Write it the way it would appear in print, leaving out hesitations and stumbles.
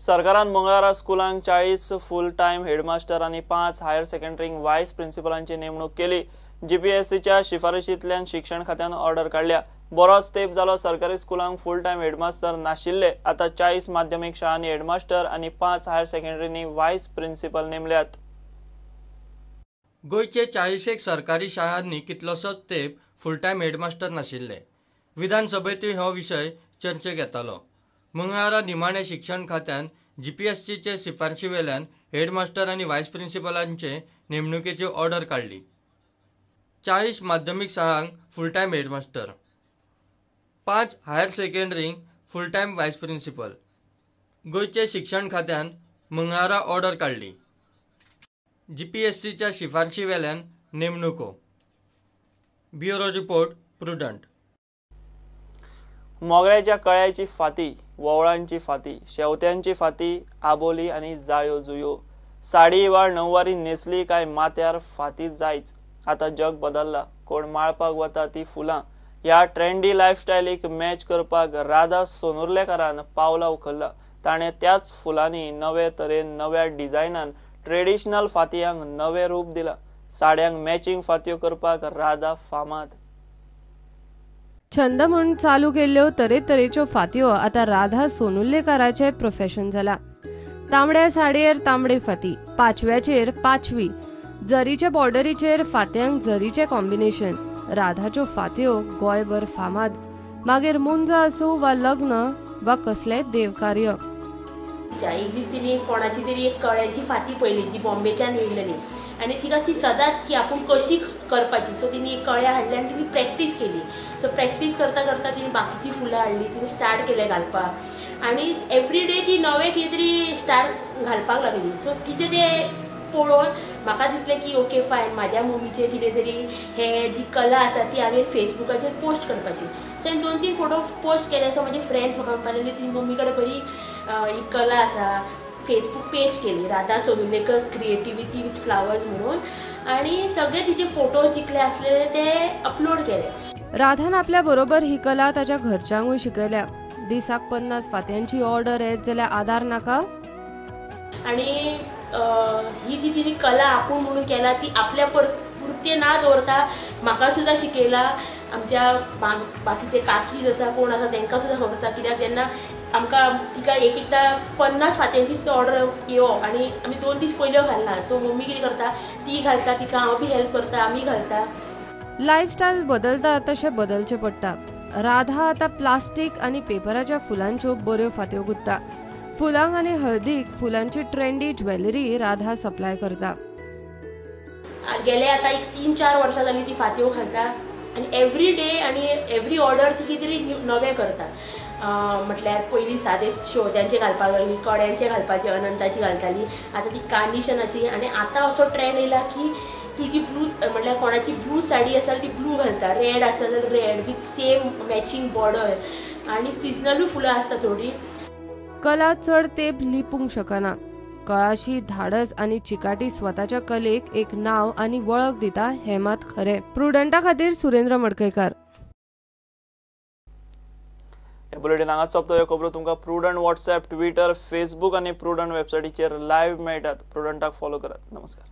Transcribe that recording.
सरकारान मंगळारा स्कुलांक 40 फूल time headmaster आनी 5 हायर सेकंडरी वायस प्रिन्सिपलांची नेमणूक केली. जीपीएससीच्या शिफारशींतल्यान शिक्षण खात्यान ऑर्डर काडल्या. बरोच तेंप जालो सरकारी स्कुलांक फूल टायम हेडमास्टर नाशिल्ले. आतां 40 माध्यमीक शाळांनी हेडमास्टर आनी 5 हायर सेकंडरींनी वायस प्रिन्सिपल नेमल्यात. गोंयचे 40 सरकारी शाळांनी कितलोसोच तेंप फूल टायम हेडमास्टर नाशिल्ले. विधानसभेंतूय हो विशय चर्चेक येतालो. मंगळारा निमाणे शिक्षण खात्यान जीपीएससीचे शिफारशी वेल्यान हेडमास्टर आनी वायस प्रिन्सिपलांचे नेमणुकेची ऑर्डर काडली. 40 माध्यमीक शाळांक फूल टायम हेडमास्टर, 5 हायर सेकंडरींक फूल टायम वायस प्रिन्सिपल. गोंयचे शिक्षण खात्यान मंगळारा ऑर्डर काडली. जीपीएससीच्या शिफारशी वेल्यान नेमणुको. Bureau report, Prudent. मोगऱ्याच्या कळ्याची फाती, वोवळांची फाती, शेवत्यांची फाती, आबोली आनी जायो जुयो. साडी वा णववारी न्हेसली काय माथ्यार फाती जायच. आतां जग बदल्ला. कोण माळपाक वता ती फुलां. ह्या ट्रेंडी लायफस्टायलीक मॅच करपाक राधा सोनुर्लेकारान पावलां उखल्ला. ताणें त्याच फुलांनी नवे तरेन नव्या डिझायनान ट्रेडिशनल फातयांक नवें रूप दिलां. साड्यांक मॅचिंग फातयो करपाक राधा फामाद. छंद म्हूण चालू केल्ल्यो तरेतरेच्यो फातयो आतां राधा सोनुर्लेकाराचें प्रोफेशन जाला. तांबड्या साडयेर तांबडी फाती, पाचव्याचेर पाचवी, जरीच्या बॉर्डरीचेर फात्यांक जरीचें कॉम्बिनेशन. राधाच्यो फातयो गोंयभर फामाद. मागीर मुंज आसूं वा लग्न वा कसलेंय देवकार्य. एक दीस तिने कोणाची तरी एक कळ्याची फाती पळयली जी बॉम्बेच्यान येयलेली आनी तिका ती सदांच की आपूण कशी करपाची. सो तिने एक कळ्या हाडले आनी तिने प्रॅक्टीस केली. सो प्रॅक्टीस करता करता तिने बाकीची फुलां हाडली, तिने स्टार्ट केलें घालपाक आनी एवरी डे ती नवें कितें तरी स्टार्ट घालपाक लागली. सो तिचें तें पळोवन म्हाका दिसलें की ओके फायन, म्हाज्या मम्मीचें कितें तरी हे जी कला आसा ती हांवें फेसबुकाचेर पोस्ट करपाची. सो हांवें 2-3 फोटो पोस्ट केले. सो म्हजे फ्रेंड्स म्हाका म्हणपाक लागले तुजी मम्मी कडेन बरी ही कला आसा. फेसबूक पेज केली Radha Sonurlekar's creativity with flowers म्हणून आनी सगळे तिचे फोटो जितले आसलेले ते अपलोड केले. राधान आपल्या बरोबर ही कला ताच्या घरच्यांकूय शिकयल्या. दिसाक 50 फात्यांची ऑर्डर येत जाल्यार आदार नाका. आनी ही जी तिने कला आपूण म्हणून केला ती आपल्या पुरते ना दवरता म्हाका सुद्दां शिकयला. आमच्या बाकीचे काकी आसा कोण आसा तांकां सुद्दां खबर आसा, कित्याक जेन्ना आमकां तिका एक एकदां 50 फात्यांची सुद्दां ऑर्डर येवप आनी आमी 2 दीस पयल्यो घालना. सो मम्मी कितें करता, ती घालता, तिका हांव बी हेल्प करता, आमी घालता. लायफस्टायल बदलता तशें बदलचें पडटा. राधा आतां प्लास्टीक आनी पेपराच्या फुलांच्यो बऱ्यो फात्यो गुत्ता. फुलांक आनी हळदीक फुलांची ट्रेंडी ज्वेलरी राधा सप्लाय करता. गेले आतां एक 3-4 वर्सां जाली ती फात्यो घालता आनी एवरी डे आनी एवरी ऑर्डर ती कितें तरी नवें करता. म्हटल्यार पयलीं सादे शेवत्यांचे घालपाक लागली, कड्यांचे घालपाचे, अनंताची घालताली, आतां ती कार्निशनाची. आनी आतां असो ट्रेंड येयला की तुजी ब्लू म्हटल्यार कोणाची ब्लू साडी आसा ती ब्लू घालता, रेड आसा जाल्यार red with same matching border आनी सिजनलूय फुलां आसता थोडीं. कला चड तेंप लिपूंक शकना. कळाशी, धाडस आनी चिकाटी स्वताच्या कलेक एक नांव आनी वळख दिता हें मात खरें. प्रुडंटा खातीर सुरेंद्र मडकयकार. हे बुलेटीन हांगाच सोंपता. ह्यो खबरो तुमकां प्रुडंट वॉट्सएप, ट्विटर, फेसबूक आनी प्रुडंट वेबसायटीचेर लायव्ह मेळटात. प्रुडंटाक फॉलो करात. नमस्कार.